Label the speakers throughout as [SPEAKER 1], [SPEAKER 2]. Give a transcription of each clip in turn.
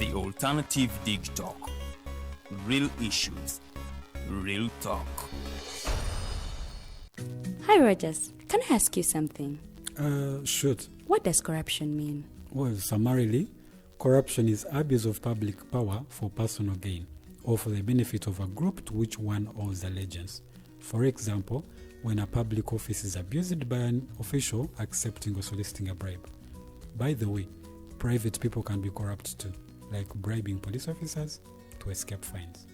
[SPEAKER 1] The Alternative Digitalk. Real issues, real talk.
[SPEAKER 2] Hi, Rogers. Can I ask you something?
[SPEAKER 3] Shoot.
[SPEAKER 2] What does corruption mean?
[SPEAKER 3] Well, summarily, corruption is abuse of public power for personal gain or for the benefit of a group to which one owes allegiance. For example, when a public office is abused by an official accepting or soliciting a bribe. By the way, private people can be corrupt too, like bribing police officers to escape fines.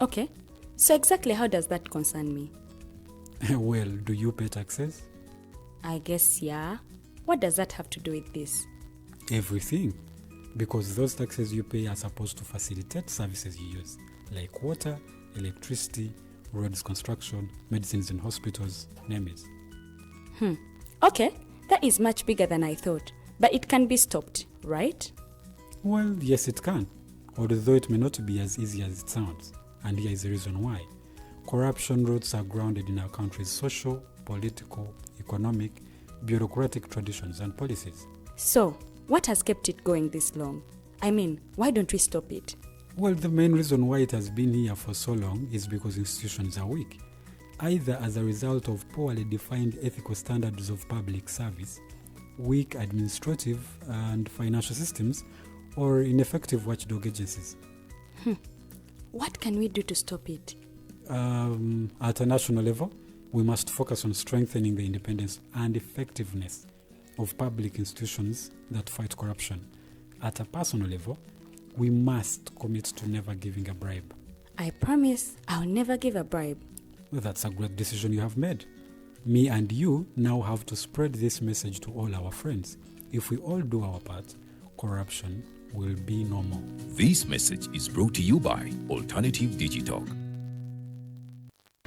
[SPEAKER 2] Okay. So exactly how does that concern me?
[SPEAKER 3] Well, do you pay taxes?
[SPEAKER 2] I guess, yeah. What does that have to do with this?
[SPEAKER 3] Everything. Because those taxes you pay are supposed to facilitate services you use, like water, electricity, roads construction, medicines in hospitals, name it.
[SPEAKER 2] Okay, that is much bigger than I thought. But it can be stopped, right?
[SPEAKER 3] Well, yes, it can, although it may not be as easy as it sounds. And here is the reason why. Corruption roots are grounded in our country's social, political, economic, bureaucratic traditions and policies.
[SPEAKER 2] So, what has kept it going this long? I mean, why don't we stop it?
[SPEAKER 3] Well, the main reason why it has been here for so long is because institutions are weak, either as a result of poorly defined ethical standards of public service, weak administrative and financial systems, or ineffective watchdog agencies.
[SPEAKER 2] What can we do to stop it?
[SPEAKER 3] At a national level, we must focus on strengthening the independence and effectiveness of public institutions that fight corruption. At a personal level, we must commit to never giving a bribe.
[SPEAKER 2] I promise I'll never give a bribe.
[SPEAKER 3] Well, that's a great decision you have made. Me and you now have to spread this message to all our friends. If we all do our part, corruption will be no more.
[SPEAKER 4] This message is brought to you by Alternative Digitalk.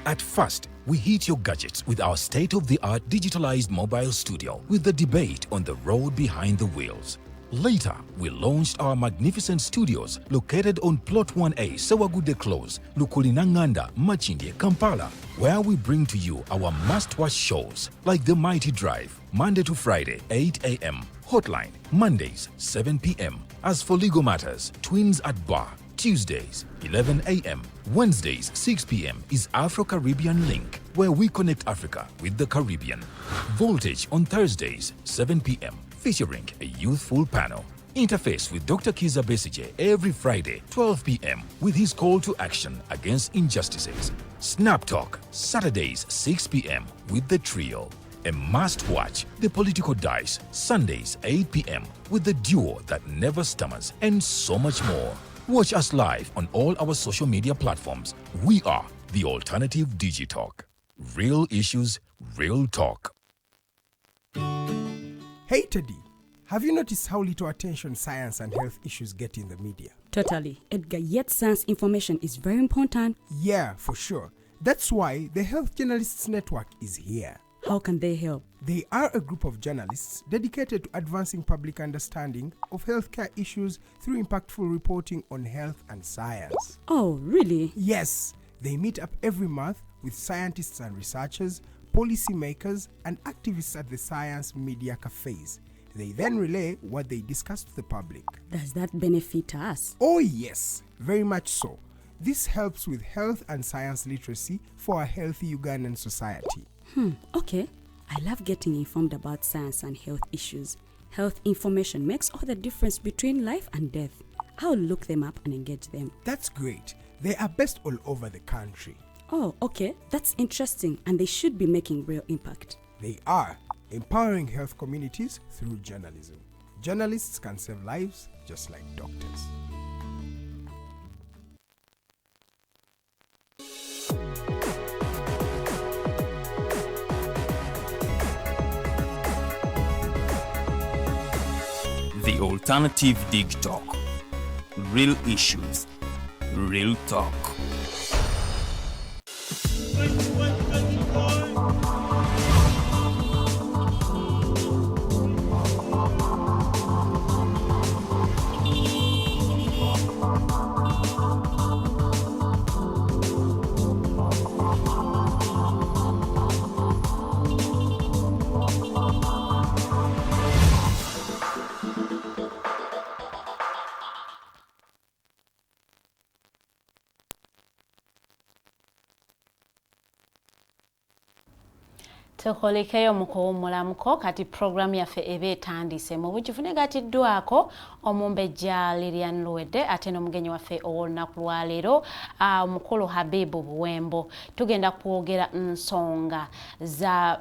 [SPEAKER 4] At first, we hit your gadgets with our state of the art digitalized mobile studio with the debate on the road behind the wheels. Later, we launched our magnificent studios located on Plot 1A, Sewagude Close, Lukulinanganda, Makindye, Kampala, where we bring to you our must-watch shows like The Mighty Drive, Monday to Friday, 8 a.m., Hotline, Mondays, 7 p.m. As for legal matters, Twins at Bar, Tuesdays, 11 a.m. Wednesdays, 6 p.m. is Afro Caribbean Link, where we connect Africa with the Caribbean. Voltage on Thursdays, 7 p.m., featuring a youthful panel. Interface with Dr. Kiza Besige every Friday, 12 p.m., with his call to action against injustices. Snap Talk, Saturdays, 6 p.m., with the trio. A must watch, The Political Dice, Sundays, 8 p.m., with the duo that never stammers, and so much more. Watch us live on all our social media platforms. We are the Alternative Digitalk. Real issues, real talk.
[SPEAKER 5] Hey Teddy, have you noticed how little attention science and health issues get in the media?
[SPEAKER 2] Totally. Edgar, yet science information is very important.
[SPEAKER 5] Yeah, for sure. That's why the Health Journalists Network is here.
[SPEAKER 2] How can they help?
[SPEAKER 5] They are a group of journalists dedicated to advancing public understanding of healthcare issues through impactful reporting on health and science.
[SPEAKER 2] Oh, really?
[SPEAKER 5] Yes, they meet up every month with scientists and researchers, policymakers, and activists at the science media cafes. They then relay what they discuss to the public.
[SPEAKER 2] Does that benefit us?
[SPEAKER 5] Oh, yes, very much so. This helps with health and science literacy for a healthy Ugandan society.
[SPEAKER 2] Okay. I love getting informed about science and health issues. Health information makes all the difference between life and death. I'll look them up and engage them.
[SPEAKER 5] That's great. They are based all over the country.
[SPEAKER 2] Oh, okay. That's interesting, and they should be making real impact.
[SPEAKER 5] They are empowering health communities through journalism. Journalists can save lives just like doctors.
[SPEAKER 1] The Alternative Digitalk. Real issues, real talk.
[SPEAKER 6] Tukolekeyo mu kuwummulamuko. Kati programu yaffe eba etandise mu bujjuvu negatiddwako omumbejja Lilian Luwedde, ate n'omugenyi waffe ow'olunaku lwaleero, omukulu Habibu Buwembo. Tugenda kwogera nsonga za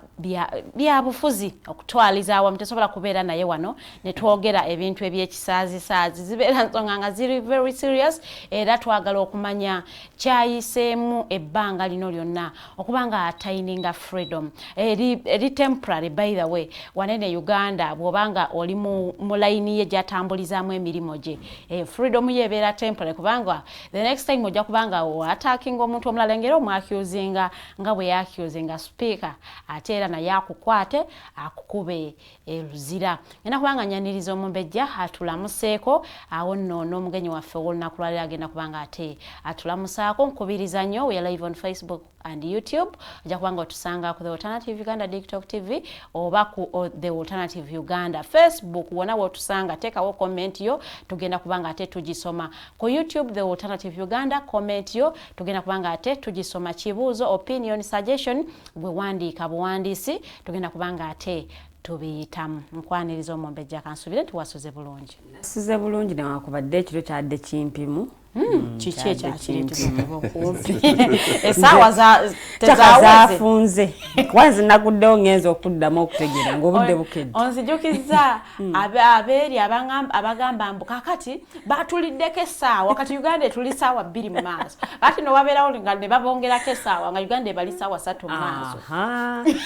[SPEAKER 6] byabufuzi okutwaliza awamu. Tesobola kubeera naye wano ne twogera ebintu ebyekisaazisaazi, zibeera nsonga nga ziri very serious, era twagala okumanya kyayiseemu ebbanga lino lyonna okuba nga attaininga freedom eri temporary. By the way, wanene Uganda, bw'obanga oli mu layini ye gyatambulizaamu emirimu gye, freedom ye ebeera temporary, kubanga the next time ojja kubanga attacking omuntu omulala ngeri omwaccusinga nga bwe yaccusinga speaker, ate era naye akukwate akukube eruzira. Ngenda kubanga nyaniriza omumbejja atulamuseeko. Awo nno n'omugenyi waffe ow'olunaku lwaleero agenda kubanga ate atulamusaako. Nkubiriza nnyo, we are live on Facebook and YouTube. Ojja kubanga otusanga ku The Alternative Uganda TikTok TV oba ku The Alternative Uganda Facebook. Wona wotusanga, teekawo comment yo, tugenda kubanga ate tugisoma. Ku YouTube, The Alternative Uganda, comment yo tugenda kubanga ate tugisoma. Kibuuzo, opinion, suggestion, gwe wandiika buwandiisi, tugenda kubanga ate tubiyitamu. Nkwaniriza omumbejja, kansubire nti wasuze bulungi.
[SPEAKER 7] Nasuze bulungi newakubadde ekiro kyadde kimpimu.
[SPEAKER 6] Kiki ekyakireetera okuba okumpi? Essaawa
[SPEAKER 7] tezaafunze kwanzi, naguddewo ngenza okuddamu okutegeera ng'obudde bukedde.
[SPEAKER 6] Onzijukiza abeeri abagamba mbu kakati batuliddeko essaawa, kati Uganda etuli ssaawa 2 mu maaso, kati nowabeerawo nga ne babongerako essaawa nga Uganda ebali ssaawa 3 mu maaso.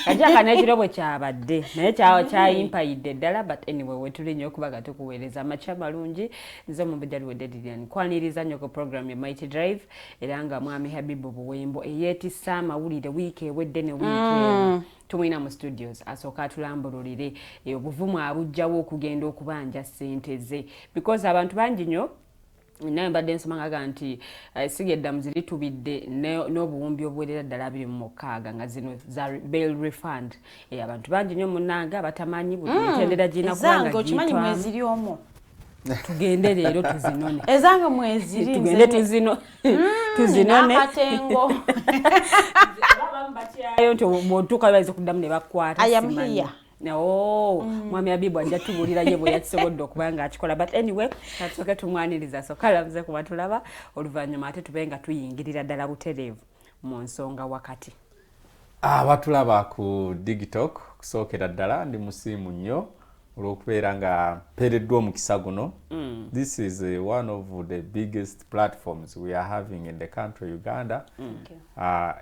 [SPEAKER 7] Kajaka n'ekiro bwe kyabadde naye kyayimpayidde ddala, but anyway, wetuli nnyo okuba nga tukuweereza amakya malungi. Nze omumbejja Luwedde Lilian, kwaniriza nnyo ku program ya Mighty Drive, era nga mwami Habibu Buwembo eyeetissa amawulire wiiki ewedde ne wiiki eno tumulina mu studios, asooka atulambululire obuvumu abujjawo okugenda okubanja ssente ze, because abantu bangi nnyo naye mbadde nsoma ngaga nti essiga eddamuzi litubidde n'obuwumbi obuwerera ddala 26 nga zino za bail refund. Abantu bangi nnyo munnange abatamanyi buli mitendera girina kuba nga
[SPEAKER 6] okimanyi mweziri omwo.
[SPEAKER 7] Tugende leero tuzinone.
[SPEAKER 6] Ezange mweziri.
[SPEAKER 7] Tugende tuzino tuzinone.
[SPEAKER 6] N'akatengo.
[SPEAKER 7] Batyayo nti bw'otuuka bayinza okuddamu ne bakwata.
[SPEAKER 6] I am here.
[SPEAKER 7] Oh, mwami Abibu ajja tubuulira ye bwe yakisobodde okuba nga akikola, but anyway, katusooke tumwaniriza, so kalamuze kuba tulaba oluvannyuma ate tube nga tuyingirira ddala butereevu mu nsonga wakati.
[SPEAKER 8] Abatulaba ku Digitalk, kusookera ddala ndi musiimu nnyo olw'okubeera nga mpeereddwa omukisa guno. This is one of the biggest platforms we are having in the country Uganda,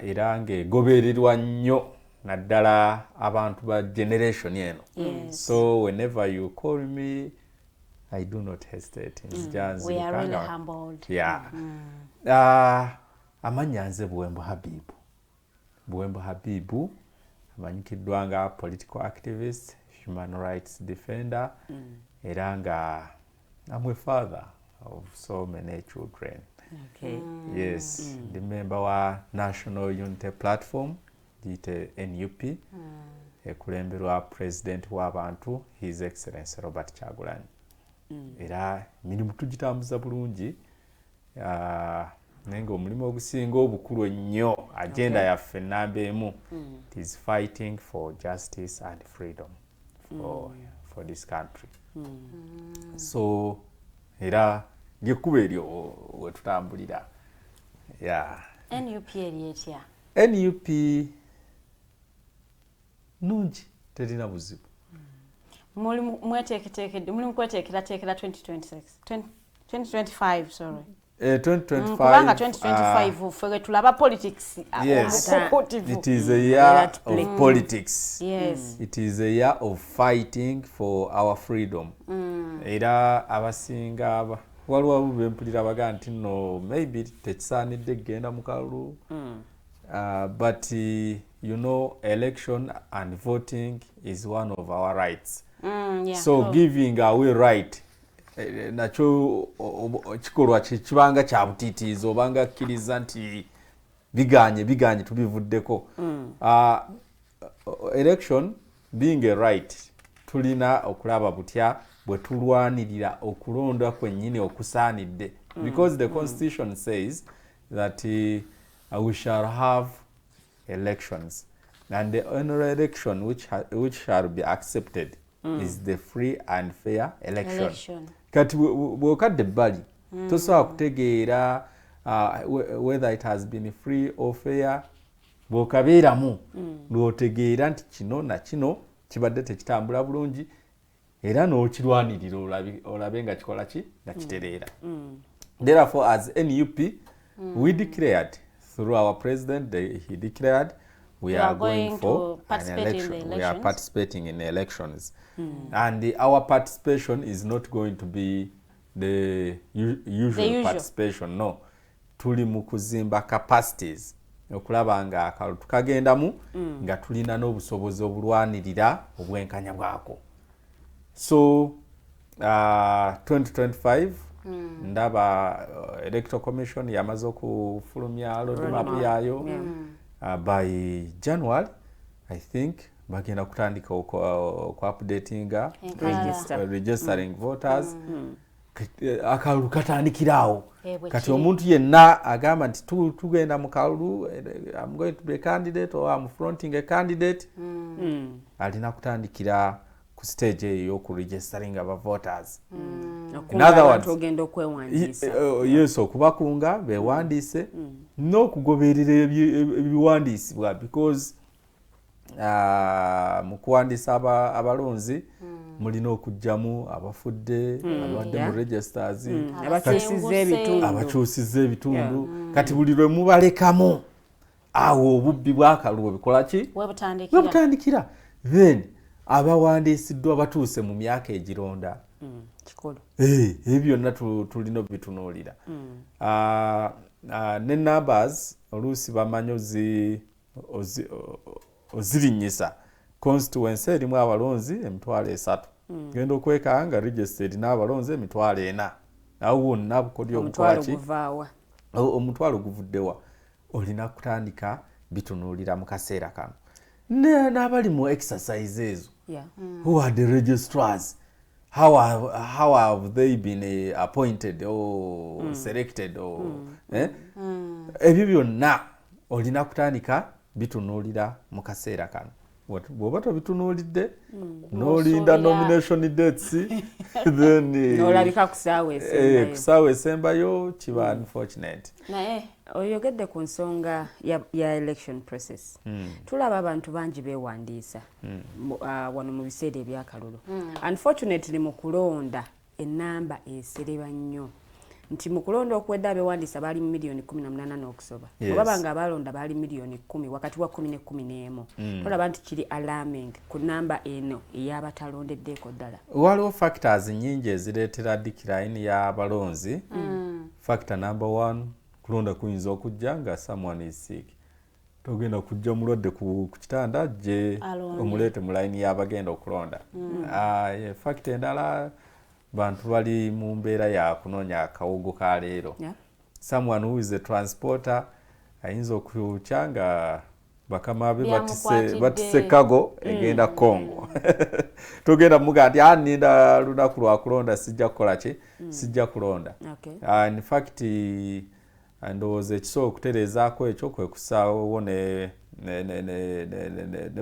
[SPEAKER 8] era ng'egobererwa nnyo naddala abantu ba generation eno. So whenever you call me, I do not hesitate. Nzija
[SPEAKER 6] We are really
[SPEAKER 8] nziruka.
[SPEAKER 6] humbled.
[SPEAKER 8] Yeah. Amannya nze Buwembo Habibu, Buwembo Habibu, amanyikiddwa nga political activist, human rights defender, era nga I'm a father of so many children. Yes, ndi member wa National Unity Platform, giyite NUP, ekulemberwa president w'abantu, His Excellence Robert Kyagulanyi, era emirimu tugitambuza bulungi. Naye ng'omulimu ogusinga obukulu ennyo, agenda yaffe namba emu, it is fighting for justice and freedom for this country. So era lyekkubo eryo wetutambulira, yeah.
[SPEAKER 6] NUP eri etya?
[SPEAKER 8] NUP nungi, terina buzibu.
[SPEAKER 6] Muli mweteeketeekedde, muli mukweteekerateekera 2026, 2025, sorry.
[SPEAKER 8] 2025.
[SPEAKER 6] Kubanga 2025 ffe tulaba politics
[SPEAKER 8] Yes.
[SPEAKER 6] omukukutivu.
[SPEAKER 8] It is a year
[SPEAKER 7] At play.
[SPEAKER 8] of politics. It is a year of fighting for our freedom. Era abasinga waliwo abo bempulira bagaa nti no, maybe tekisaanidde kugenda mu kalulu. But election and voting is one of our rights. So giving away right, nakyo kikolwa kibanga kya butiitiizi obanga akkiriza nti biganye biganye tubivuddeko. Election being a right, tulina okulaba butya bwe tulwanirira okulonda kwennyini okusaanidde, because the constitution says that we shall have elections. And the only election which shall be accepted is the free and fair election. Kati bw'okadde ebbali, tosobola kutegeera whether it has been free or fair. Bw'okabeeramu lw'otegeera nti kino na kino kibadde tekitambula bulungi, era n'okirwanirira olabe nga kikola ki, nga kitereera. Therefore, as NUP, we declared through our president, he declared we
[SPEAKER 6] You
[SPEAKER 8] are going
[SPEAKER 6] to
[SPEAKER 8] for an
[SPEAKER 6] participate in the
[SPEAKER 8] election. We are
[SPEAKER 6] elections.
[SPEAKER 8] Participating in elections, and our participation is not going to be the usual
[SPEAKER 6] The usual.
[SPEAKER 8] participation. No, tuli mu kuzimba capacities okulaba nga akalulu tukagendamu nga tulina n'obusobozi obulwanirira obwenkanya bwako. So 2025 ndaba Electoral Commission yamaze okufulumya roadmap
[SPEAKER 7] Roadmap,
[SPEAKER 8] yayo. By January, I think, bagenda kutandika oku updatinga
[SPEAKER 6] Enkalala.
[SPEAKER 7] Register.
[SPEAKER 8] Registering voters. Akalulu katandikirawo.
[SPEAKER 6] Bwe
[SPEAKER 8] Kati
[SPEAKER 6] kiri.
[SPEAKER 8] Omuntu yenna agamba nti tugenda mu kalulu, I'm going to be a candidate or I'm fronting a candidate, alina kutandikira ku stage eyo y'okuregistering aba voters.
[SPEAKER 7] Okunga
[SPEAKER 8] Other
[SPEAKER 7] abantu
[SPEAKER 8] words,
[SPEAKER 7] ogenda okwewandiisa.
[SPEAKER 8] Yes, okubakunga bewandiise n'okugoberera ebiwandiisibwa, because mu kuwandiisa abalonzi mulina okuggyamu abafudde, abadde mu registers,
[SPEAKER 7] abakyusizza ebitundu.
[SPEAKER 8] Abakyusizza ebitundu. Kati buli lwe mubalekamu awo, obubbi bw'akalulu bikola ki?
[SPEAKER 6] Webutandikira.
[SPEAKER 8] Webutandikira. Then abawandiisiddwa batuuse mu myaka egironda.
[SPEAKER 7] Kikulu.
[SPEAKER 8] Ebyo byonna tulina obitunuulira. Ne numbers oluusi bamanyi ozirinnyisa. Constituency erimu abalonzi 30,000, genda okwekanga nga register erina abalonzi 40,000. Awo wonna bukodyo obukola
[SPEAKER 7] Omutwalo
[SPEAKER 8] ki?
[SPEAKER 7] guvaawa?
[SPEAKER 8] Omutwalo guvuddewa? Olina kutandika bitunuulira mu kaseera kano. N'abali mu exercise ezo, who are the registrars? How have they been appointed or selected or eh? Ebyo byonna olina kutandika bitunuulira mu kaseera kano. Bw'oba tobitunuulidde n'olinda nomination dates, then
[SPEAKER 7] N'olabika ku ssaawa esembayo.
[SPEAKER 8] Ku ssaawa esembayo kiba unfortunate.
[SPEAKER 6] Naye
[SPEAKER 7] Oyogedde ku nsonga ya election process. Tulaba abantu bangi beewandiisa wano mu biseera ebyakalulu. Unfortunately, mu kulonda enamba esereba nnyo, nti mu kulonda okuwedde abeewandiisa baali mu miliyoni 18 n'okusoba. Oba nga abalonda baali miliyoni 10, wakati wa 10 ne 11. Tolaba nti kiri alarming ku namba eno ey'abatalondeddeeko ddala?
[SPEAKER 8] Waliwo factors nyingi ezireetera decline y'abalonzi. Factor number one, kulonda kuyinza okujja nga someone is sick. Togenda kujja mulwadde ku kitanda gye
[SPEAKER 6] Alonde.
[SPEAKER 8] omuleete mu layini y'abagenda okulonda. Ah, factor endala, bantu bali mu mbeera ya kunoonya akawogo ka leero. Someone who is a transporter ayinza okukya nga bakama be
[SPEAKER 6] Byamukwatidde.
[SPEAKER 8] Batise cargo egenda Congo. Togenda muga nti, "Ah, ninda lunaku lwa kulonda, sijja kukola ki, sijja kulonda." In fact, ndowooza ekisobola okutereezaako ekyo kwe kusaawo ne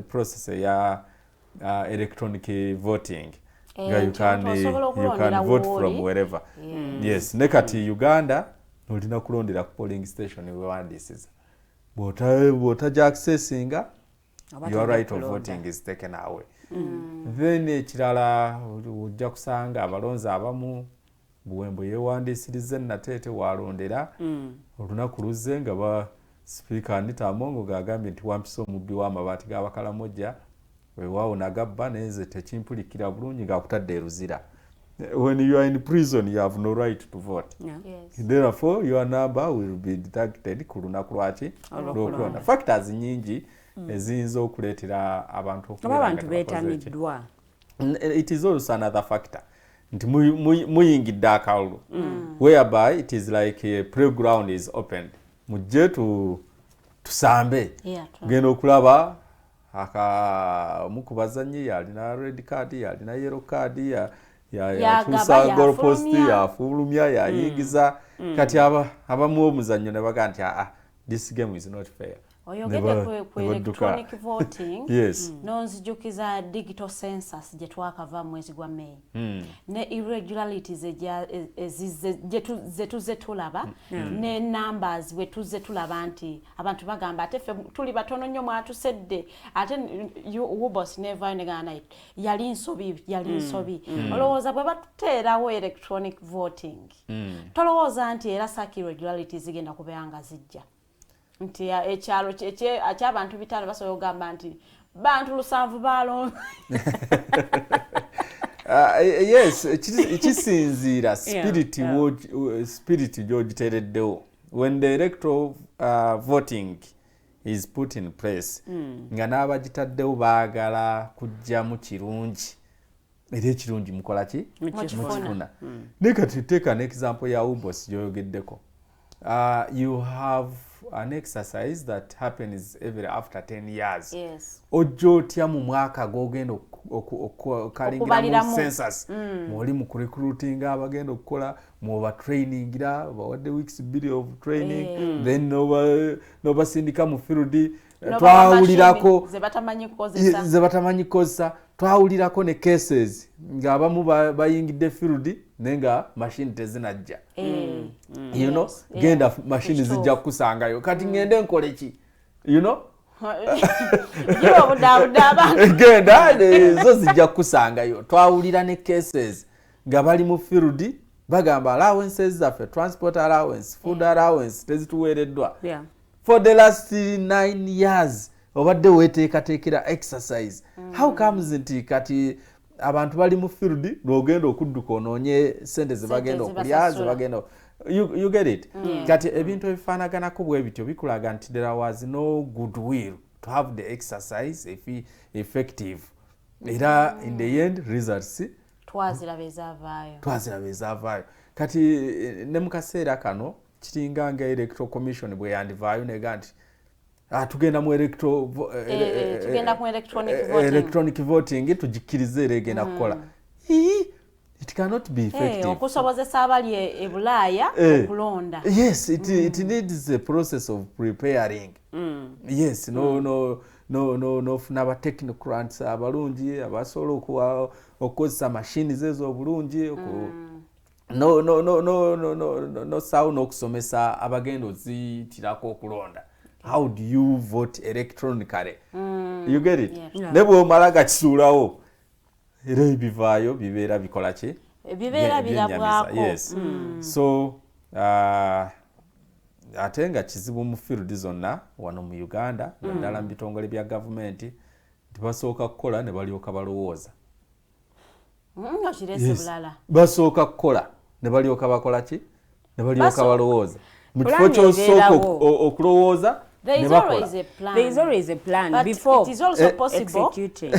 [SPEAKER 8] process eya electronic voting, nga you can vote from wherever. Yes, ne kati Uganda olina kulondera ku polling station wewandiisiza. Bw'otajja accessinga, your right of voting is taken away. Then ekirala, ojja kusanga abalonzi abamu Buwembo yewandiisiriza Nateete walondera. Olunaku luzze nga ba Sipiika Anita Amongo gagambye nti wampisa omubbi w'amabaati g'Abakalamojja, weewaawo nagabba, naye nze tekimpulikira bulungi ng'akutadde eruzira. When you are in prison, you have no right to vote. Yes. Therefore your number will be deducted ku lunaku lwaki? Lwokulonda. Factors nyingi eziyinza okuleetera abantu.
[SPEAKER 7] Oba abantu beetamiddwa.
[SPEAKER 8] It is also another factor nti muyingidde akalulu, whereby it is like a playground is opened, mujje tusambe. Genda okulaba omu ku bazannyi yalina red card, yalina yellow card, yakyusa goalpost, yafulumya, yayingiza. Kati abamu omuzannyo ne bagaa nti, "Aa, this game is not fair."
[SPEAKER 6] Oyogedde ku electronic voting.
[SPEAKER 8] Yes.
[SPEAKER 6] Nonzijukiza digital census gye twakava mu mwezi gwa May ne irregularities ze tuzze tulaba ne numbers bwe tuzze tulaba nti abantu bagamba ate ffe tuli batono nnyo, mwatusedde, ate UBOS nevayo negana yali nsobi, yali nsobi. Olowooza bwe batuteerawo electronic voting, tolowooza nti era such irregularities zigenda kubeera nga zijja, nti ekyalo eky'abantu 5 basobola okugamba nti bantu 7 balonze?
[SPEAKER 8] Yes, kisinziira spirit, spirit gy'ogiteereddewo. When the electoral voting is put in place, nga n'abagitaddewo baagala kujjamu kirungi, era ekirungi mukola ki? Mukifuna. Naye kati take an example ya UBOS gyoyogeddeko. You have an exercise that happens every after 10 years. Ojja otya mu mwaka gwogenda okukalingiramu
[SPEAKER 6] Okubaliramu.
[SPEAKER 8] census, mwoli mu kurecruitinga abagenda okukola, mwoba trainingira, bawadde weeks 2 of training, then n'obasindika mu field? Twawulirako
[SPEAKER 6] ze batamanyi kukozesa.
[SPEAKER 8] Ze batamanyi kukozesa. Twawulirako ne cases ng'abamu bayingidde field naye nga mashini tezinajja. Genda, mashini zijja kukusangayo. Kati ngende nkole ki?
[SPEAKER 6] Gira obudaabuda abantu.
[SPEAKER 8] Genda, zo zijja kukusangayo. Twawulira ne cases nga bali mu field bagamba allowances zaffe, transport allowance, food allowance, tezituweereddwa for the last 9 years. Obadde weteekateekera exercise, how comes nti kati abantu bali mu field lwogenda okudduka onoonye sente zebagenda
[SPEAKER 6] Sente
[SPEAKER 8] okulya,
[SPEAKER 6] zibasasula.
[SPEAKER 8] zebagenda, you get it? Kati ebintu ebifaanaganako bwe bityo bikulaga nti there was no goodwill to have the exercise effective, era in the end results
[SPEAKER 6] Twaziraba ezaavaayo.
[SPEAKER 8] Twaziraba ezaavaayo. Kati ne mu kaseera kano kiringa nga Electoral Commission bwe yandivaayo nega nti, "Ah, tugenda mu
[SPEAKER 6] Tugenda ku electronic voting."
[SPEAKER 8] Electronic voting tugikkirize era egenda kukola. Ii, it cannot be effective.
[SPEAKER 6] Okusobozesa abali e Bulaaya okulonda.
[SPEAKER 8] Yes, it needs a process of preparing. Yes, no, no, no, no, nofuna aba technocrats abalungi abasobola okukozesa machines ezo obulungi, no no no no no no no nosaawo n'okusomesa abagenda oziyitirako okulonda. How do you vote electronically? You get it?
[SPEAKER 6] Yeah.
[SPEAKER 8] Ne bw'omala gakisuulawo, era ebivaayo bibeera bikola ki?
[SPEAKER 6] Bibeera
[SPEAKER 8] Byennyamiza.
[SPEAKER 6] birabwako.
[SPEAKER 8] Yes. So ate nga kizibu mu field zonna wano mu Uganda, naddala mu bitongole bya gavumenti, nti basooka kukola ne balyoka balowooza.
[SPEAKER 6] Nga kirese bulala.
[SPEAKER 8] Basooka kukola ne balyoka bakola ki? Ne balyoka balowooza, mu kifo
[SPEAKER 7] Plan
[SPEAKER 8] ky'osooka
[SPEAKER 7] ebeerawo.
[SPEAKER 8] okulowooza
[SPEAKER 6] There
[SPEAKER 8] ne
[SPEAKER 6] is
[SPEAKER 8] bakola.
[SPEAKER 6] always a plan.
[SPEAKER 7] There is always a plan
[SPEAKER 6] But
[SPEAKER 7] before
[SPEAKER 6] it is also possible.
[SPEAKER 7] executing.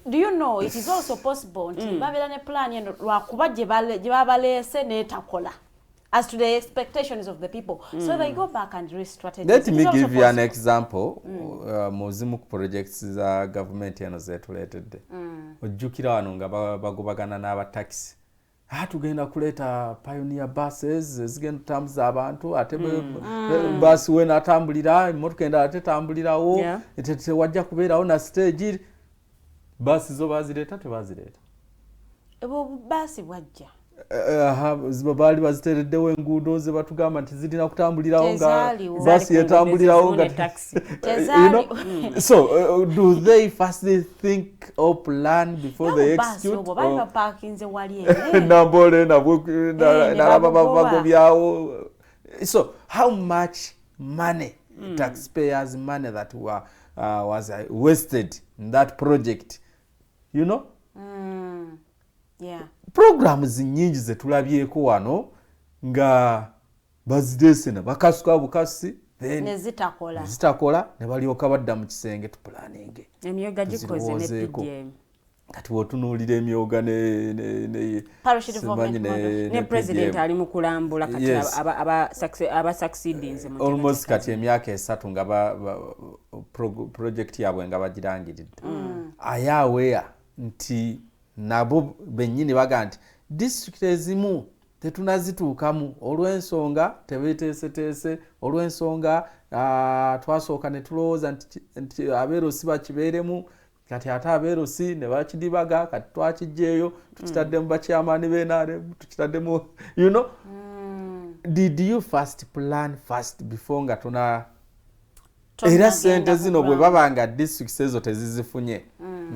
[SPEAKER 6] Do you know it is also possible nti babeera ne plan eno, lwakuba gye babaleese n'etakola as to the expectations of the people, so they go back and re-strategize.
[SPEAKER 8] Let
[SPEAKER 6] It
[SPEAKER 8] me
[SPEAKER 6] is also
[SPEAKER 8] give you an
[SPEAKER 6] possible.
[SPEAKER 8] example. Mu zimu ku projects za gavumenti eno zetuleetedde, ojjukira wano nga bagobagana n'abatakisi, ah, tugenda kuleeta pioneer buses ezigenda okutambuza abantu, ate baasi we natambulira, emmotoka endala tetambulirawo. Tewajja kubeerawo na stage. Baasi zo bazireeta? Tebazireeta.
[SPEAKER 6] Obwo bubaasi bwajja.
[SPEAKER 8] Aha, ziba baali baziteereddewo enguudo ze batugamba nti zirina kutambulirawo nga
[SPEAKER 6] Tezaaliwo.
[SPEAKER 8] baasi yetambulirawo nga
[SPEAKER 7] ne taxi.
[SPEAKER 8] You know? So do they first think or plan before they
[SPEAKER 6] Baasi
[SPEAKER 8] execute
[SPEAKER 6] obwo baali bapaakinze wali ere.
[SPEAKER 8] Nambole nabwe
[SPEAKER 6] Ne
[SPEAKER 8] nalaba
[SPEAKER 6] babugoba.
[SPEAKER 8] bagobyawo. So how much money, taxpayers' money, that was wasted in that project? Programs nyingi zetulabyeko wano nga bazireese ne bakasuka bukasi, then
[SPEAKER 6] Ne zitakola.
[SPEAKER 8] zitakola, ne balyoka badda mu kisenge, tupulaninge,
[SPEAKER 7] Emyoga gikoze ne
[SPEAKER 8] tuzirowoozeeko.
[SPEAKER 7] PDM.
[SPEAKER 8] Kati wotunuulira emyoga ne
[SPEAKER 6] Parish
[SPEAKER 8] simanyi
[SPEAKER 6] Development Model.
[SPEAKER 7] Ne president
[SPEAKER 8] PDM.
[SPEAKER 7] ali mu kulambula kati aba succeedinze mu
[SPEAKER 8] Almost
[SPEAKER 7] nteekateeka.
[SPEAKER 8] kati emyaka 3 nga project yaabwe nga bagirangiridde. Aye aware nti nabo bennyini baga nti disitulikiti ezimu tetunazituukamu olw'ensonga tebeteeseteese, olw'ensonga Twasooka ne tulowooza nti aba LC bakibeeremu, kati ate aba LC ne bakidibaga, kati twakijjeeyo tukitaddemu bakyamaani b'NRM, tukitaddemu. Did you first plan first before nga tona era sente zino bwe baba nga districts ezo tezizifunye,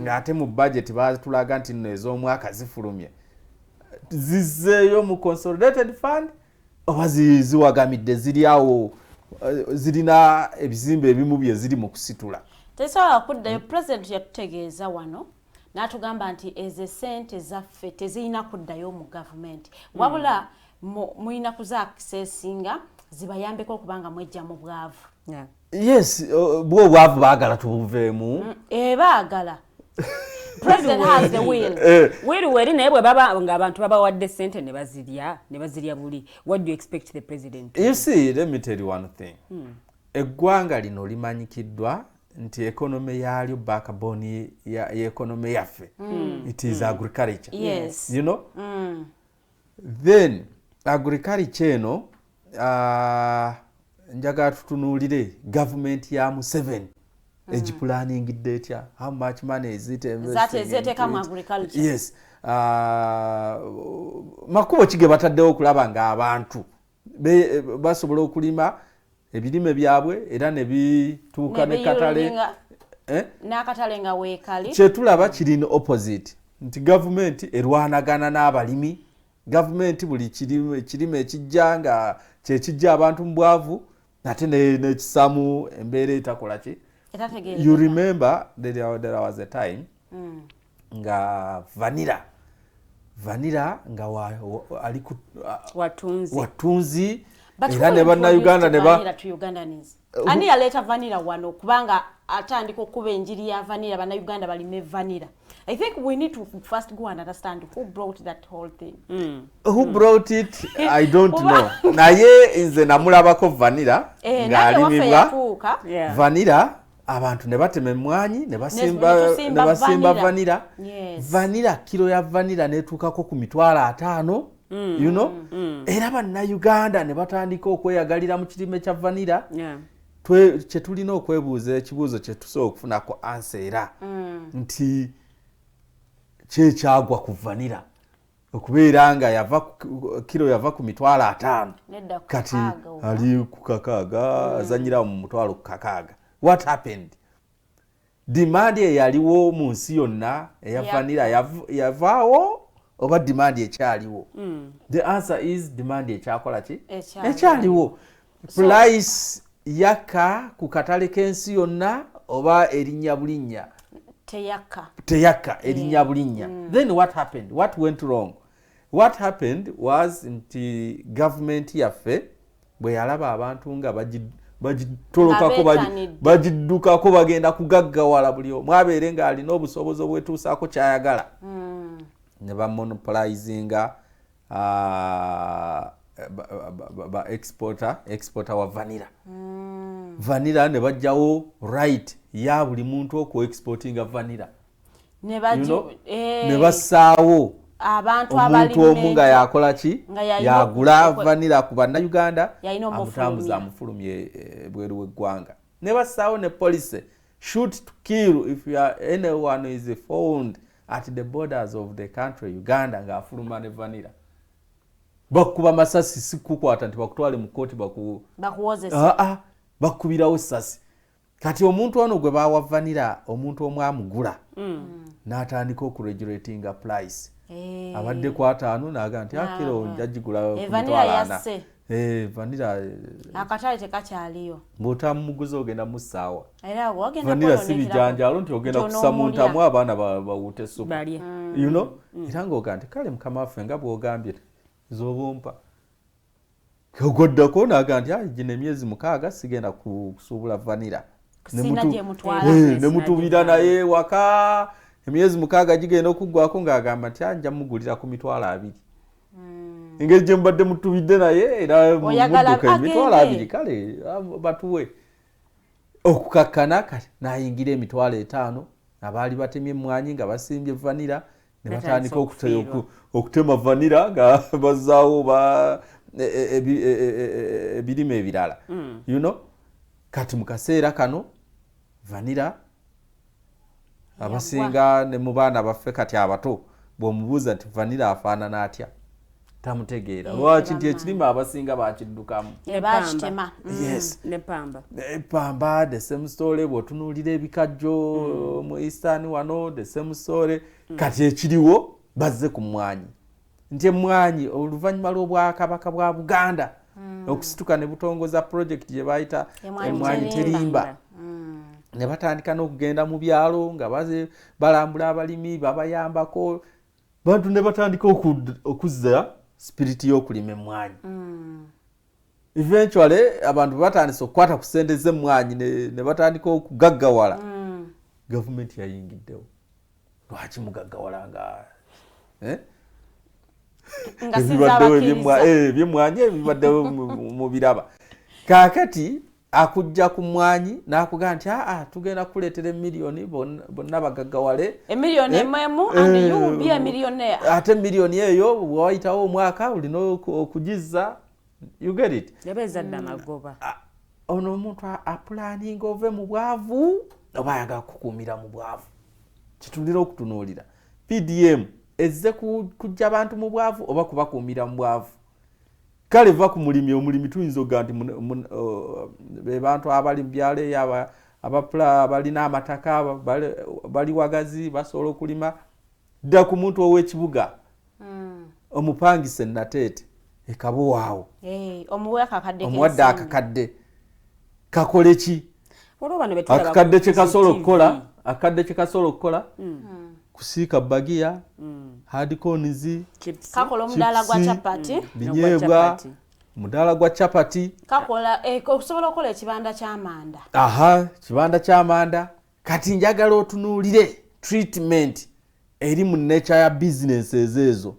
[SPEAKER 8] ng'ate mu budget batulaga nti nno ez'omwaka zifulumye, zizzeeyo mu consolidated fund oba ziwagamidde, ziri awo, zirina ebizimbe ebimu bye ziri mu kusitula?
[SPEAKER 6] Tesobola kuddayo. President yatutegeeza wano n'atugamba nti ezo sente zaffe tezirina kuddayo mu gavumenti, wabula mulina kuzaakisesinga zibayambeko okubanga mwejja mu bwavu.
[SPEAKER 8] Yes, bwe obwavu baagala tubuveemu.
[SPEAKER 6] Baagala. President has the will.
[SPEAKER 7] Will weri, naye bwe baba ng'abantu babawadde sente ne bazirya, ne bazirya buli, what do you expect the president
[SPEAKER 8] to You see, let me tell you one thing. Eggwanga lino limanyikiddwa nti economy yaalyo, backbone ya economy yaffe, it is agriculture. Then agriculture eno, njagala tutunuulire gavumenti ya Museveni egiplaningidde etya? How much money is it investing
[SPEAKER 6] into
[SPEAKER 8] it?
[SPEAKER 6] Agriculture?
[SPEAKER 8] Yes. Makubo ki ge bataddewo okulaba ng'abantu basobola okulima ebirime byabwe era ne bituuka ne katale?
[SPEAKER 6] Eh? N'akatale nga weekali.
[SPEAKER 8] Kyetulaba kiri opposite, nti gavumenti erwanagana n'abalimi. Gavumenti buli kirime ekijja nga kyekijja abantu mu bwavu, ate nekisaamu embeera etakola ki. You remember there was a time nga vanilla nga ali ku
[SPEAKER 7] watunzi,
[SPEAKER 8] watunzi, era ne bannayuganda ne ba
[SPEAKER 6] Ani yaleeta vanilla wano? Kubanga atandika okuba enjiri ya vanilla, bannayuganda balime vanilla. I think we need to first go and understand who brought that whole thing.
[SPEAKER 8] Who brought it, I don't know. Naye nze namulabako vanilla ng'alimibwa. Vanilla, abantu ne batema emmwanyi ne basimba vanilla. Vanilla, kiro ya vanilla netuukako ku 500,000. Era bannayuganda ne batandika okweyagalira mu kirime kya vanilla. Kyetulina okwebuuza, ekibuuzo kyetusobola okufunako answer era nti kyekyagwa ku vanilla okubeera nga yava kiro yava ku 500,000, kati ali ku 600, azanyirawo mu 600,000? What happened? Demand eyaliwo mu nsi yonna eya vanilla yavaawo oba demand ekyaliwo? The answer is demand ekyakola ki? Ekyaliwo. Price yakka ku katale k'ensi yonna oba erinnya bulinnya?
[SPEAKER 6] Teyakka.
[SPEAKER 8] Teyakka, erinnya bulinnya. Then what happened? What went wrong? What happened was nti gavumenti yaffe bwe yalaba abantu nga bagitolokako, bagiddukako, bagenda kugaggawala, buli omu abeere ng'alina obusobozi obwetuusaako kyayagala, ne bamonopolizinga ba exporter wa vanilla. Vanilla ne bajjawo right ya buli muntu oku exportinga vanilla, ne bassaawo omuntu omu nga yakola ki? Yagula vanilla ku bannayuganda, amutambuza amufulumye bweru w'eggwanga. Ne bassaawo ne policy, shoot to kill if you are, anyone is found at the borders of the country Uganda ng'afuluma ne vanilla, bakuba masasi. Si kukwata nti bakutwale mu kooti. Bakubirawo sasi. Kati omuntu ono gwe bawa vanilla, omuntu omu amugula n'atandika okuregulatinga price. Abadde ku 50, naga nti akiro njagigula ku 40,000. Vanilla
[SPEAKER 6] akatale tekakyaliyo.
[SPEAKER 8] Bw'otamuguza ogenda mu ssaawa. Vanilla si bijanjaalo nti ogenda kusa mu ntamu abaana bawuute supu. Era ng'oga nti kale mukama waffe, nga bw'ogambye z'obumpa. Ogoddako naga nti gino emyezi 6 sigenda kusuubula vanilla. Ne mutubira naye waka, emyezi 6 gigenda okuggwako ng'agamba nti nja mugulira ku 20,000. Engeri gye mubadde mutubidde naye era mudduka 20,000, kale batuwe okukakkana. Kati n'ayingira 50,000. Abaali batemye emmwanyi nga basimbye vanilla ne batandika okutema vanilla nga bazaawo ebirime ebirala. Kati mu kaseera kano vanilla abasinga ne mu baana baffe kati abato bw'omubuuza nti vanilla afaanana atya, tamutegeera. Lwaki? Nti ekirime abasinga bakiddukamu.
[SPEAKER 6] Bakitema.
[SPEAKER 8] Yes.
[SPEAKER 7] Nepamba.
[SPEAKER 8] Epamba, the same story. Bw'otunuulira ebikajjo mu Eastern wano, the same story. Kati ekiriwo, bazze ku mmwanyi, nti emmwanyi oluvannyuma lw'Obwakabaka bwa Buganda okusituka ne butongoza project gye bayita
[SPEAKER 6] Emmwanyi
[SPEAKER 8] Emmwanyi
[SPEAKER 6] Terimba.
[SPEAKER 8] Terimba, ne batandika n'okugenda mu byalo nga baze balambula abalimi, babayambako, bantu ne batandika okuzza spirit y'okulima emmwanyi. Eventually abantu batandise okukwata ku ssente z'emmwanyi ne batandika okugaggawala. Gavumenti yayingiddewo. Lwaki mugaggawala nga, eh?
[SPEAKER 6] Nga
[SPEAKER 8] Ebibaddewo
[SPEAKER 6] sizaabakiriza.
[SPEAKER 8] Ebyemmwanyi ebibaddewo mu biraba. Kaakati akujja ku mmwanyi n'akugamba nti, "Aa, tugenda kukuleetera emiliyoni, bonna bagaggawale."
[SPEAKER 6] Emiliyoni
[SPEAKER 8] Eh?
[SPEAKER 6] emu emu and you will be a millionaire.
[SPEAKER 8] Ate miliyoni eyo bwewayitawo omwaka olina okugizza. You get it?
[SPEAKER 7] Yaba ezadde amagoba.
[SPEAKER 8] Ono omuntu apulaninga ove mu bwavu oba ayagala kukuumira mu bwavu? Kitulina okutunuulira, PDM ezze kujja abantu mu bwavu oba kubakuumira mu bwavu? Kale va ku mulimi. Omulimi tuyinza okugaa nti be bantu abali mu byalo eyo, abalina amataka, bali wagazi, basobola okulima. Dda ku muntu ow'ekibuga, omupangise Nateete ekabuwaawo.
[SPEAKER 6] Eh, omuwe akakadde
[SPEAKER 8] Omuwadde
[SPEAKER 6] k'ensimbi.
[SPEAKER 8] akakadde, kakole ki?
[SPEAKER 7] Waliwo bano be tulaba
[SPEAKER 8] Akakadde
[SPEAKER 7] ku
[SPEAKER 8] kye kasobola
[SPEAKER 7] CCTV.
[SPEAKER 8] okukola, akakadde kye kasobola okukola kusiika bagiya, hardcones,
[SPEAKER 7] Chips.
[SPEAKER 6] Kakola omudaala gwa
[SPEAKER 8] chips,
[SPEAKER 6] chapati.
[SPEAKER 8] binyeebwa,
[SPEAKER 7] Chapati.
[SPEAKER 8] mudaala gwa chapati.
[SPEAKER 6] Kakola okusobola okukola ekibanda ky'amanda.
[SPEAKER 8] Aha, kibanda ky'amanda. Kati njagala otunuulire treatment eri mu nature ya businesses ezo.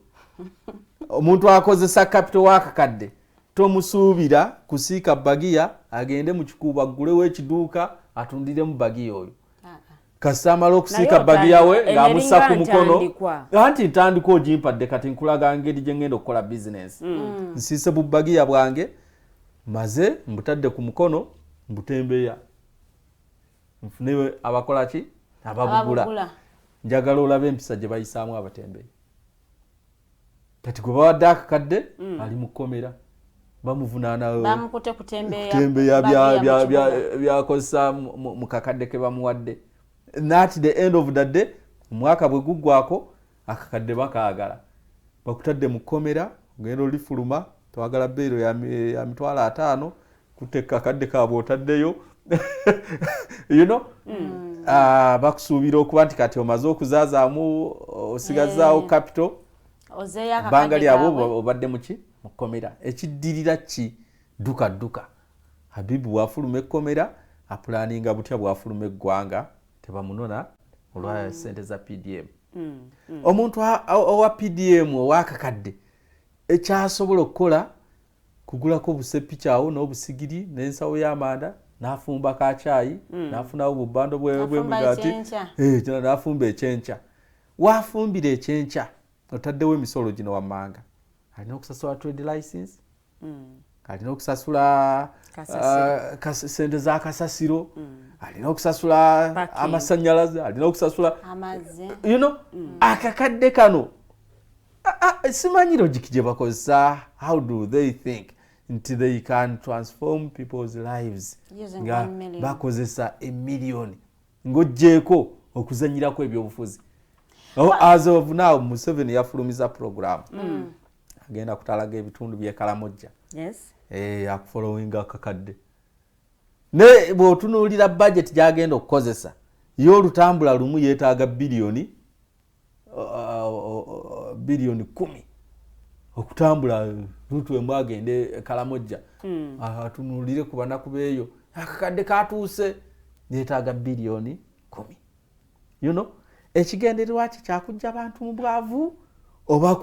[SPEAKER 8] Omuntu akozesa capital w'akakadde tomusuubira kusiika bagiya, agende mu Kikuubo aggulewo ekiduuka atundiremu bagiya oyo. Kasita amala okusiika
[SPEAKER 7] Naye
[SPEAKER 8] bagiya we
[SPEAKER 7] eno
[SPEAKER 8] ng'amussa ku
[SPEAKER 7] eringa
[SPEAKER 8] mukono.
[SPEAKER 7] ntandikwa.
[SPEAKER 8] Anti ntandika ogimpadde, kati nkulaga ngeri gye ngenda okukola bizinesi. Nsiise bubagiya bwange, maze mbutadde ku mukono, mbutembeya, nfune abakola ki? Ababugula.
[SPEAKER 6] Ababugula.
[SPEAKER 8] Njagala olabe empisa gye bayisaamu abatembeyi. Kati gwe bawadde akakadde ali mu kkomera, bamuvunaana
[SPEAKER 6] Bamukute kutembeya.
[SPEAKER 8] Kutembeya
[SPEAKER 6] bagiya mu kibuga.
[SPEAKER 8] byakozesa mu kakadde ke bamuwadde. At the end of the day, omwaka bwe guggwako, akakadde bakaagala, bakutadde mu kkomera, ogenda olifuluma, twagala bail ya 50,000, kutte kakadde kaabwe otaddeyo. Ah, bakusuubira okuba nti kati omaze okuzaazaamu, osigazaawo capital.
[SPEAKER 6] Ozeeyo
[SPEAKER 8] Ebbanga
[SPEAKER 6] akakadde
[SPEAKER 8] lyabwe
[SPEAKER 6] kaabwe.
[SPEAKER 8] obadde muki? Mu kkomera. Ekiddirira ki? Dduka dduka. Habibu bwafuluma ekkomera apulaninga butya bwafuluma eggwanga tebamunona olwa sente za PDM? Omuntu owa PDM owakakadde ekyasobola okukola kugulako busepiki awo n'obusigiri n'ensawo y'amanda, n'afumba kakyayi, n'afunawo bubando
[SPEAKER 6] N'afumba
[SPEAKER 8] bw'emigaati.
[SPEAKER 6] ekyenkya.
[SPEAKER 8] Eh, n'afumba ekyenkya. Wafumbira ekyenkya, otaddewo emisolo gino wammanga: alina okusasula trade license, alina okusasula
[SPEAKER 7] Kasasiro.
[SPEAKER 8] sente za kasasiro, alina okusasula
[SPEAKER 7] Parking.
[SPEAKER 8] amasanyalaze, alina okusasula
[SPEAKER 6] amazzi.
[SPEAKER 8] Akakadde kano, simanyi logic gye bakozesa. How do they think nti they can transform people's lives
[SPEAKER 6] Using
[SPEAKER 8] nga
[SPEAKER 6] 1 million?
[SPEAKER 8] bakozesa emiliyoni, ng'oggyeko okuzanyirako ebyobufuzi? Oh, as of now Museveni yafulumiza program, agenda kutalaga ebitundu byekalamojja. Eh, akufollowinga akakadde, ne bw'otunuulira budget gyagenda okukozesa, ye olutambula lumu yeetaaga biliyoni 10 okutambula lutu emu agende Kalamojja, atunuulire ku banaku beeyo. Akakadde katuuse, yeetaaga biliyoni 10. Ekigendererwa kye kyakujja bantu mu bwavu oba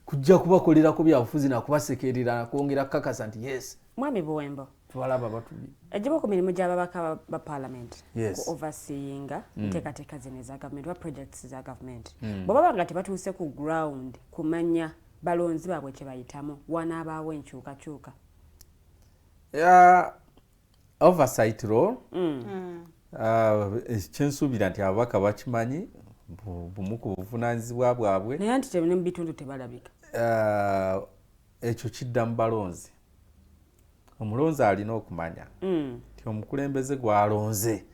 [SPEAKER 8] kujja kubakolerako byabufuzi nakubasekerera nakwongera kukakasa nti yes,
[SPEAKER 7] Mwami Buwembo,
[SPEAKER 8] tubalaba batuli.
[SPEAKER 7] Egimu ku mirimu gy'ababaka ba parliament ku overseeinga nteekateeka zino eza gavumenti oba projects za gavumenti. Bwe baba nga tebatuuse ku ground kumanya balonzi baabwe kye bayitamu, wanaabaawo enkyukakyuka?
[SPEAKER 8] Ya, Oversight role, kyensuubira nti ababaka bakimanyi, bumu ku buvunaanyizibwa bwabwe.
[SPEAKER 7] Naye anti ne mu bitundu tebalabika.
[SPEAKER 8] Ekyo kidda mu balonzi. Omulonzi alina okumanya nti omukulembeze gw'alonze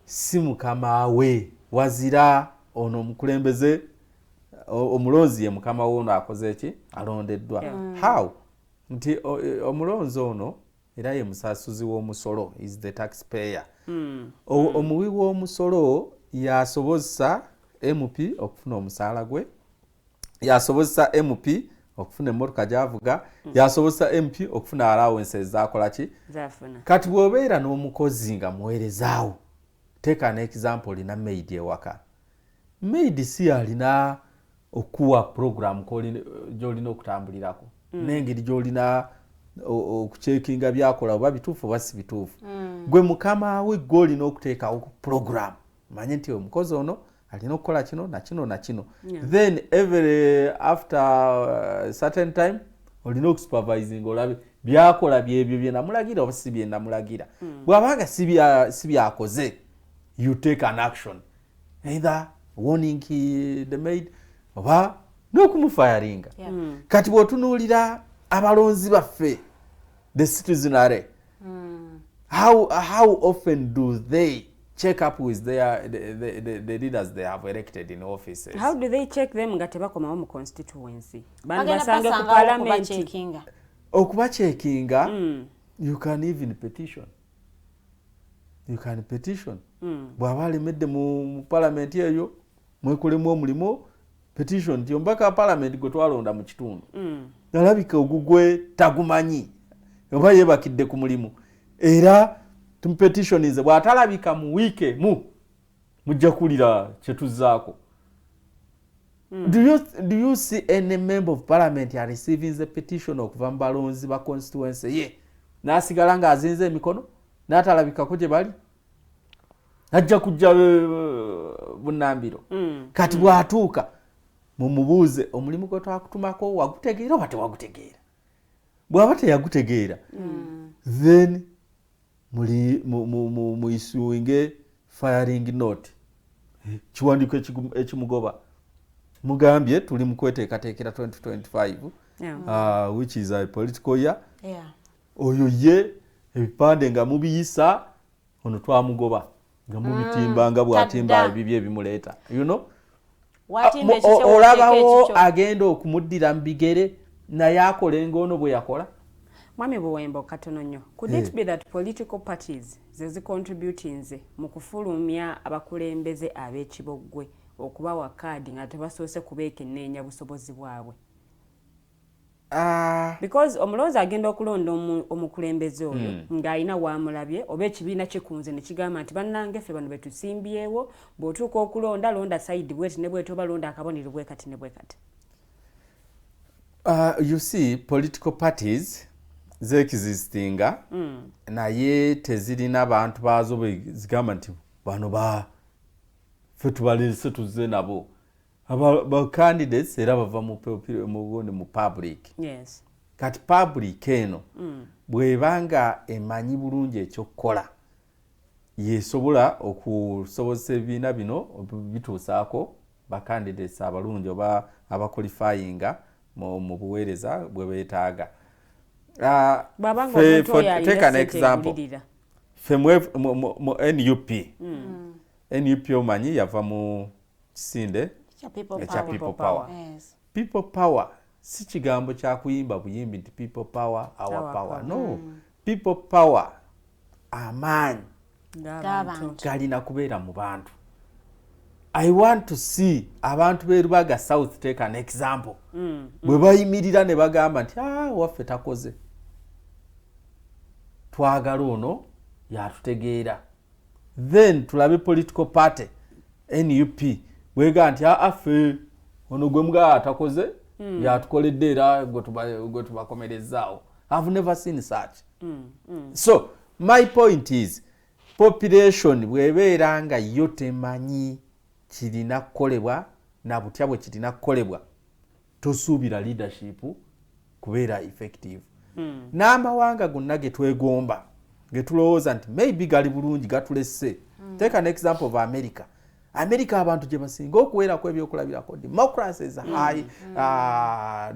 [SPEAKER 8] si mukama we, wazira ono omukulembeze, omulonzi ye mukama we ono akoze eki, alondeddwa. How nti omulonzi ono era ye musasuzi w'omusolo, is the taxpayer. Omuwi w'omusolo yasobozesa MP okufuna omusaala gwe, yasobozesa MP okufuna emmotoka gy'avuga, yasobozesa MP okufuna allowances zakola ki,
[SPEAKER 7] zafuna.
[SPEAKER 8] Kati bw'obeera n'omukozi nga muweerezaawo, teeka an example, olina maid ewaka. Maid si alina okuwa program gy'olina okutambulirako n'engeri gy'olina okucheckinga byakola oba bituufu oba si bituufu. Gwe mukama we, gwe olina okuteekawo program, manye nti omukozi ono alina okukola kino nakino nakino. Then every after certain time olina okusupervising, olabe byakola byebyo byenamulagira oba si byenamulagira. Bw'abanga si byakoze, you take an action, either warning the maid oba n'okumufiringa. Kati bw'otunuulira abalonzi baffe, the citizenry, how often do they check up with the leaders they have elected in offices?
[SPEAKER 7] How do they check them nga tebakomawo mu constituency? Bano
[SPEAKER 6] Bagenda
[SPEAKER 7] basange ku
[SPEAKER 6] basangawo
[SPEAKER 7] parliament.
[SPEAKER 6] Okubacheckinga.
[SPEAKER 8] Okubacheckinga, you can even petition, you can petition. Bw'aba alemedde mu parliament eyo, mwekolemu omulimu, petition nti omubaka wa parliament gwe twalonda mu kitundu alabika ogugwe tagumanyi oba yeebakidde ku mulimu, era tumupetitioninze, bw'atalabika mu wiiki emu mujja kuwulira kyetuzzaako. Do you see any member of parliament are receiving the petition okuva mu balonzi ba constituency ye n'asigala ng'azinze emikono n'atalabikako gye bali? Ajja kujja bunambiro. Kati bw'atuuka mumubuuze, omulimu gwe twakutumako wagutegeera oba tewagutegeera? Bw'aba teyagutegeera, then muli muissuinge firing note, kiwandiiko ekimugoba, mugambye tuli mu kweteekateekera 2025, which is a political year. Oyo ye ebipande nga mubiyisa, ono twamugoba, nga mubitimba nga bw'atimba
[SPEAKER 6] Tadda.
[SPEAKER 8] ebibyo ebimuleeta.
[SPEAKER 6] Watimba ekikyo,
[SPEAKER 8] Olabawo
[SPEAKER 6] wateeka ekikyo.
[SPEAKER 8] agenda okumuddira mu bigere naye akole ng'ono bwe yakola.
[SPEAKER 7] Mwami Buwembo, katono nnyo, could it be that political parties ze zicontributinze mu kufulumya abakulembeze ab'ekiboggwe okubawa kaadi nga tebasoose kubeekenneenya busobozi bwabwe? Because omulonzi agenda okulonda omukulembeze oyo ng'alina waamulabye oba ekibiina kikunze ne kigamba nti bannange ffe bano betusimbyewo, bw'otuuka okulonda londa side bweti ne bweti oba londa akabonero bwe kati ne bwe kati.
[SPEAKER 8] You see, political parties zeexistinga, naye tezirina bantu baazo bwe zigamba nti bano ba ffe tubalese tuzze nabo. Ba candidates era bava mu mu public. Kati public eno bw'ebanga emanyi bulungi ekyokukola, yesobola okusobozesa ebibiina bino bituusaako ba candidates abalungi oba abaqualifyinga mu buweereza bwe beetaaga.
[SPEAKER 7] Bw'aba nga omuntu oyo alina
[SPEAKER 8] Take an
[SPEAKER 7] ssente
[SPEAKER 8] example.
[SPEAKER 7] egulirira.
[SPEAKER 8] Ffe mu NUP, NUP omanyi yava mu kisinde
[SPEAKER 6] Ekya people
[SPEAKER 8] ekya
[SPEAKER 6] power.
[SPEAKER 8] People power. People power si kigambo kyakuyimba buyimbi nti people power, our
[SPEAKER 7] Our
[SPEAKER 8] power.
[SPEAKER 7] power.
[SPEAKER 8] No, people power, amaanyi
[SPEAKER 7] ng'abantu.
[SPEAKER 6] G'abantu.
[SPEAKER 8] Galina kubeera mu bantu. I want to see abantu b'e Rubaga South, take an example, bwe bayimirira ne bagamba nti, "Ah, waffe takoze, twagala ono yatutegeera." Then tulabe political party NUP bwega nti, aa, ffe ono gwe mugaa atakoze yatukoledde era gwe tubakomerezaawo. I've never seen such. So my point is, population bw'ebeera nga yo temanyi kirina kukolebwa na butya bwe kirina kukolebwa, tosuubira leadership kubeera effective. N'amawanga gonna ge twegomba Getulowooza nti maybe gali bulungi, gatulesse. Take an example of America. America abantu gye basinga okuweerako ebyokulabirako, democracy is high,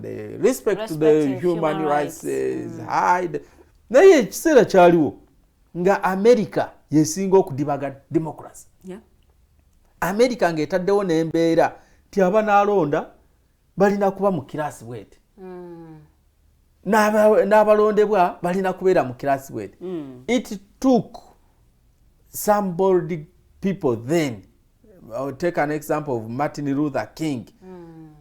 [SPEAKER 8] the respect to the
[SPEAKER 6] respect to
[SPEAKER 8] human
[SPEAKER 6] human
[SPEAKER 8] rights
[SPEAKER 6] rights.
[SPEAKER 8] is high. Naye ekiseera kyaliwo nga America yesinga okudibaga democracy. America ng'etaddewo n'embeera ti abanaalonda balina kuba mu class bweti, n'abalondebwa balina kubeera mu class bweti. It took some bold people then. I'll take an example of Martin Luther King.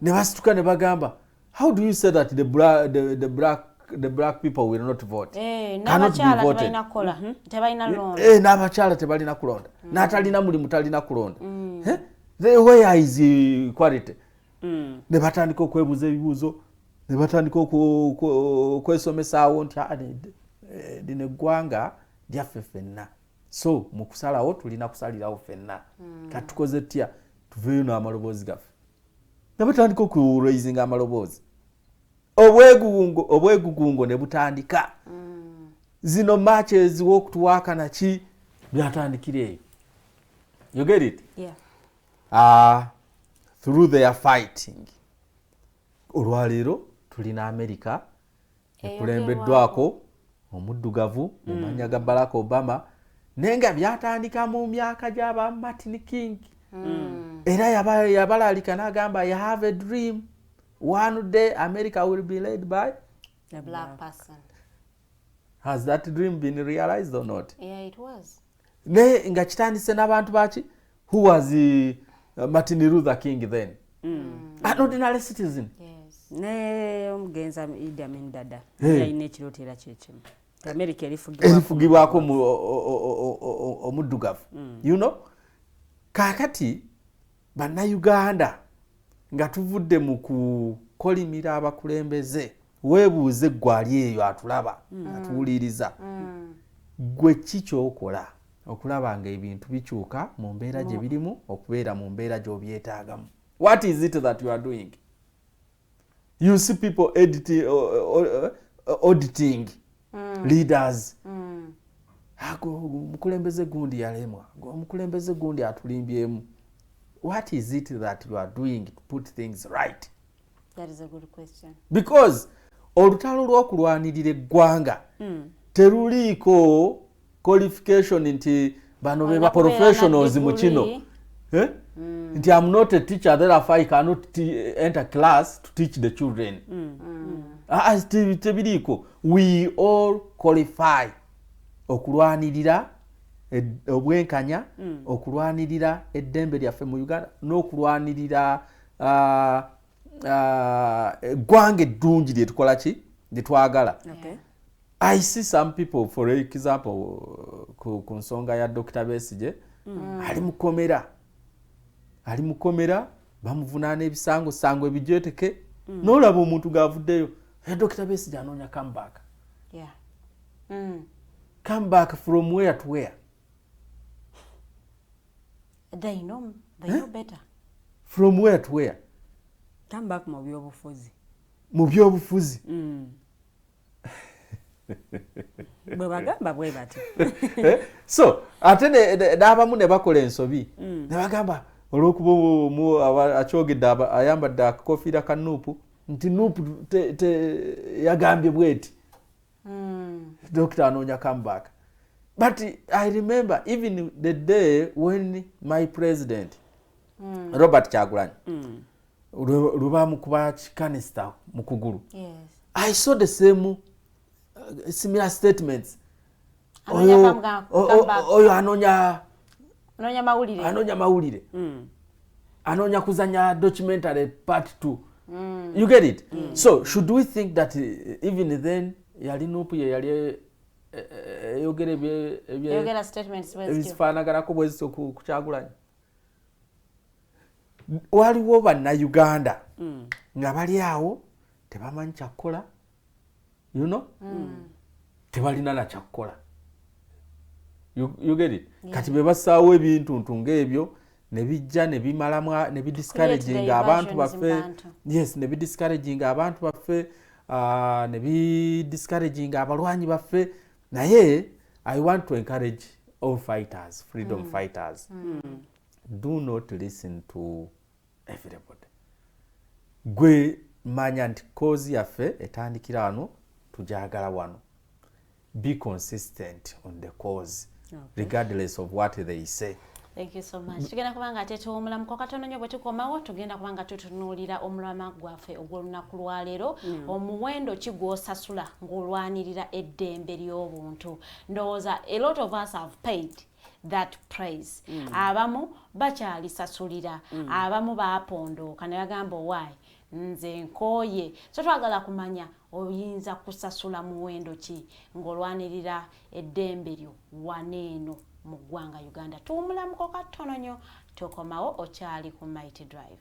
[SPEAKER 8] Ne basituka ne bagamba, how do you say that the black people will not vote, cannot be
[SPEAKER 6] n'abakyala
[SPEAKER 8] voted?
[SPEAKER 6] tebalina kukola, tebalina londa.
[SPEAKER 8] N'abakyala tebalina kulonda, n'atalina mulimu talina kulonda. Eh? Where is equality? Ne batandika okwebuuza ebibuuzo, ne batandika okwesomesaawo nti, "Ah, lino eggwanga lyaffe ffenna, so mu kusalawo tulina kusalirawo ffenna. Kati tukoze tutya tuveeyo n'amaloboozi gaffe?" Ne batandika okuraisinga amaloboozi, obwegugungo ne butandika. Zino marches, walk to work naki, byatandikira eyo. You get it?
[SPEAKER 6] Yeah.
[SPEAKER 8] Through their fighting, olwaleero tulina America ekulembeddwako omuddugavu mu mannya ga Barack Obama, naye nga byatandika mu myaka gy'aba Martin King. Era yabalaalika n'agamba, "I have a dream, one day America will be led by
[SPEAKER 6] a black person."
[SPEAKER 8] Has that dream been realized or not?
[SPEAKER 6] Yeah, it was.
[SPEAKER 8] Naye nga kitandise n'abantu baki? Who was Martin Luther King then? An ordinary citizen.
[SPEAKER 6] Yes.
[SPEAKER 7] Ne omugenzi Idi Amin Dada yalina ekirooto era kyekimu, America
[SPEAKER 8] erifugibwako omuddugavu. Kaakati Bannayuganda, nga tuvudde mu kukolimira abakulembeze, weebuuze eggwali eyo atulaba, atuwuliriza, gwe ki kyokola okulaba nga ebintu bikyuka mu mbeera gye birimu okubeera mu mbeera gy'obyetaagamu? What is it that you are doing? You see people auditing leaders. Ago, omukulembeze gundi yalemwa, omukulembeze gundi atulimbyemu. What is it that you are doing to put things right?
[SPEAKER 6] That is a good question.
[SPEAKER 8] Because olutalo lw'okulwanirira eggwanga teruliiko qualification nti bano be ba
[SPEAKER 6] Olina kubeera na
[SPEAKER 8] professionals mu kino.
[SPEAKER 6] degree.
[SPEAKER 8] Eh? Nti am not a teacher, therefore I cannot enter class to teach the children. Ah, ah, tebiriiko. We all qualify okulwanirira obwenkanya, okulwanirira eddembe lyaffe mu Uganda n'okulwanirira eggwanga eddungi lyetukola ki, lyetwagala. I see some people, for example, ku nsonga ya Dr. Besigye, ali mukomera, ali mukomera, bamuvunaana ebisango sango ebijeteke. N'olaba omuntu ng'avuddeyo, "Dr. Besigye anoonya comeback." Comeback from where to where?
[SPEAKER 6] They know better.
[SPEAKER 8] From where to where?
[SPEAKER 7] Come back mu byobufuzi.
[SPEAKER 8] Mu byobufuzi.
[SPEAKER 7] Bwe bagamba bwe bati.
[SPEAKER 8] Eh? So ate n'abamu ne bakola ensobi ne bagamba olw'okuba akyogedde, ayambadde akakofiira ka NUP, nti NUP yagambye bweti, Dokita anoonya comeback. But I remember even the day when my president, Robert Kyagulanyi, lwe bamukuba kikanisita mu kugulu, I saw the same similar statements.
[SPEAKER 6] Anoonya comeback.
[SPEAKER 8] Oyo anoonya
[SPEAKER 6] anoonya mawulire.
[SPEAKER 8] Anoonya mawulire, anoonya kuzanya documentary part 2. You get it? So should we think that even then yali NUP ye yali eyogera
[SPEAKER 6] eyogera statements bwe zityo.
[SPEAKER 8] Ebifaanaganako bwe zityo ku Kyagulanyi? Waliwo Bannayuganda nga bali awo tebamanyi kyakukola, tebalina na kyakukola. You get it? Kati be bassaawo ebintuntu ng'ebyo ne bijja ne bimalamu ne bidiscouraginga abantu
[SPEAKER 6] diversions mu
[SPEAKER 8] baffe.
[SPEAKER 6] bantu.
[SPEAKER 8] Yes, ne bidiscouraginga abantu baffe, ne bidiscouraginga abalwanyi baffe. Naye I want to encourage all fighters, freedom fighters, do not listen to everybody. Gwe manya nti cause yaffe etandikira wano, tujagala wano. Be consistent on the cause, regardless of what they say.
[SPEAKER 6] Thank you so much. Tugenda kubanga ate tuwumulamuko katono nnyo. Bwe tukomawo, tugenda kubanga tutunuulira omulamwa gwaffe ogw'olunaku lwaleero: omuwendo ki gw'osasula ng'olwanirira eddembe ly'obuntu? Ndowooza a lot of us have paid that price. Abamu bakyalisasulira, abamu baapondooka ne bagamba, "Owaayi, nze nkooye." So twagala kumanya, oyinza kusasula muwendo ki ng'olwanirira eddembe lyo waneeno mu ggwanga Uganda? Tuwumulamuko katono nnyo, tukomawo. Okyali ku Mighty Drive.